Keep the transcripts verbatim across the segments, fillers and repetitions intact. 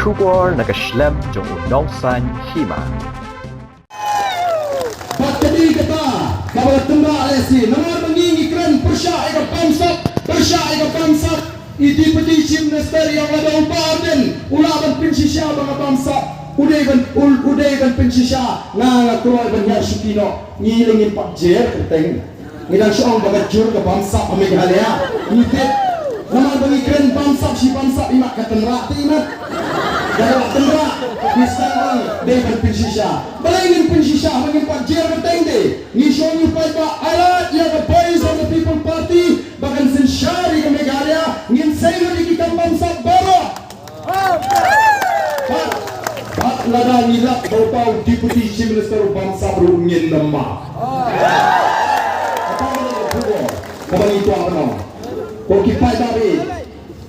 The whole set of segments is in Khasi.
Khubor na ka shlem jong u Nongsaiñ Hima. Bad ka dei kata kaba la tynrah lehse, namar ba ngi ngi kren pyrshah ïa ka bamsap, pyrshah ïa ka bamsap. I Deputy Chief Minister ïa u la da u Bah Ardent u lah ban pynshisha ba ka bamsap u dei ban, u dei ban pynshisha. Nga nga kloi ban hiar shuki noh. Ngi lei ngin pat jer kyrteng. Ngi dang shu ong ba ka jur ka bamsap ha Meghalaya. Ngi tip. Namar ba ngi kren bamsap shi bamsap, imat ka tynrah te imat. Ka la tynrah. Ngi sdang ong dei ban pynshisha. Balei ngin pynshisha? Ba ngin pat jer kyrteng te. Ngi shu ong ngi paidbah, ai lad ïa ka Voice of the People Party ba kan synshar ïa ka Meghalaya. Ngin sei lut ïa ki kam bamsap baroh. Bad, bad lada ngi lap ba uta u Deputy Chief Minister u bamsap ruh ngin ym map. Kaba ngi kwah ban ong, ko ki paidbah,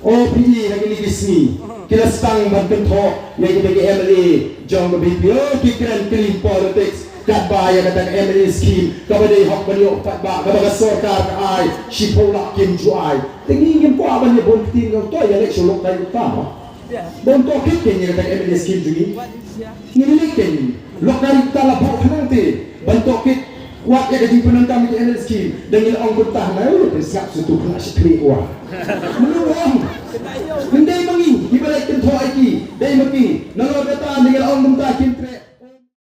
o phi i ha kine ki sngi ki la sdang ban kynthoh ïa kita ki M L A jong ka B P P, o ki kren clean politics. Katba ïa kata ka M L A scheme kaba dei hok ban ïoh paidbah, kaba ka sorkar ka ai shiphew lak kim ju ai. Te ngi ngim kwah ban ïa bun ktien, ka to ïa leit sha lok kai uta ma. Bun to kit kein ïa kata ka M L A scheme jong ngi. Ngi leit kein lok kai uta la bok khnang te. Ban to kit wat ïa ka jingpyndonkam ïa ka M L A scheme. Dang ngi la ong kumta na u pynsngap sutu khnang shi khlieh wa. Mano ong. Ngi dei ma ngi kiba leit kynthoh ïa